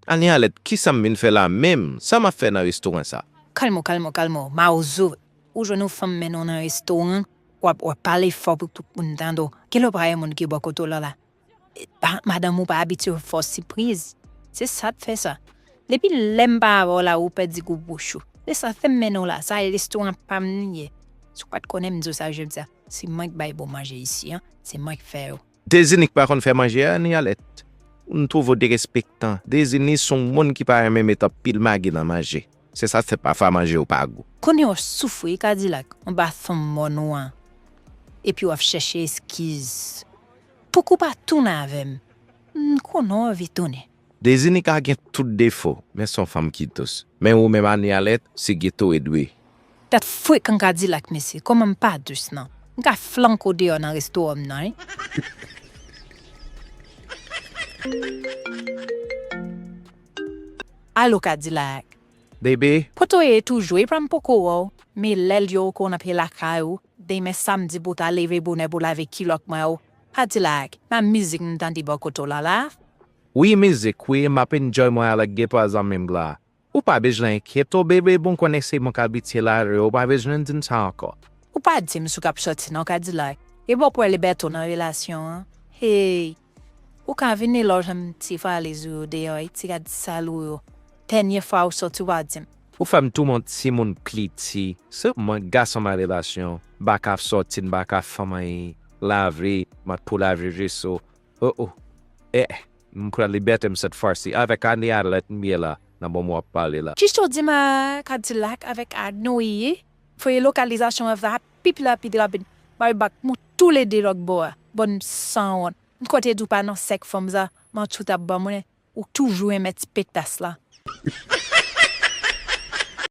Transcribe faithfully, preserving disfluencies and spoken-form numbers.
Annialette, kisa m vin fè la menm? Sa m ap fè nan restoran sa? Kalme w, kalme w, kalme w, Mawozo. Ou jwenn yon fanm mennen w nan restoran, w ap, w ap pale fò pou tout moun tande w. Genlè w pa yon moun ki bò kote w la la. Ah, madanm ou pa abitye fè w sipriz. Se sa k fè sa. Depi lè m pa avè w la, ou pèdi gou bouch ou. Se sa k fè m mennen w la. Sa e restoran pa m li ye. Si w pa t konnen m di w sa jodi a. Se mwen k bay bon manje isi an. Se mwen k fè yo. Dezini k pa konn fè manje a, Annialette. M twouve w derespektan. Dezini se yon moun ki pa renmen met anpil magi nan manje. Se sa k fè pafwa manje yo pa gou. Konnen w ap soufri, Kadilak, anba fanm mòn ou an. Epi w ap chèche eskiz. Pouki w pa tounen avè m? M konnen w anvi tounen. Dezini ka gen tout defo, men se yon fanm ki dous. Men ou menm, Annialette, se geto e dwe. Dat frekan Kadilak, mesye, kòman m pa dous non? M ka flanke w deyò nan restoran m nan, wi. Alo, Kadilak. Bebe. Kote w ye toujou? Epa m poko wè w. Men lè l ye w konn ap lakay ou. Demen samdi pou w ta leve bonè pou w lave kilòt mwen yo. Kadilak, nan mizik m tande bò kote w la la. Wi, mizik, wi, m ap enjoy mwen avèk de twa zanmi m la. Ou pa bezwen enkyete w, bebe, bon, konnen se mwen k abitye lave, ou pa bezwen di m sa ankò. Ou pa di m si w k ap sòti non, Kadilak. E bò pou w wè libète w nan relasyon an. Hey! Ou ka vini lè w janm ti valiz ou yo deyò, e ti rad sal ou yo. Dènye fwa ou sòti, w pa di m. Ou fè m touman timoun piti. Se mwen gason nan relasyon. M pa ka sòti, m pa ka fè manyen, lave, m ap pou lave veso. Oh, oh. Eh, m pran libète m sèt fwa si. Avèk Annialette m ye la, nan moman w ap pale la. Kisa w di m a Kadilak avèk Arnaud ye? Voye lokalizasyon an rapid, rapid, rapid. Mari bak mou toulede lòt bò a. Bann sanwont. M konn te di w pa nan sèk fanm sa, mantye w t ap ban mwen, ou toujou renmen ti petas la.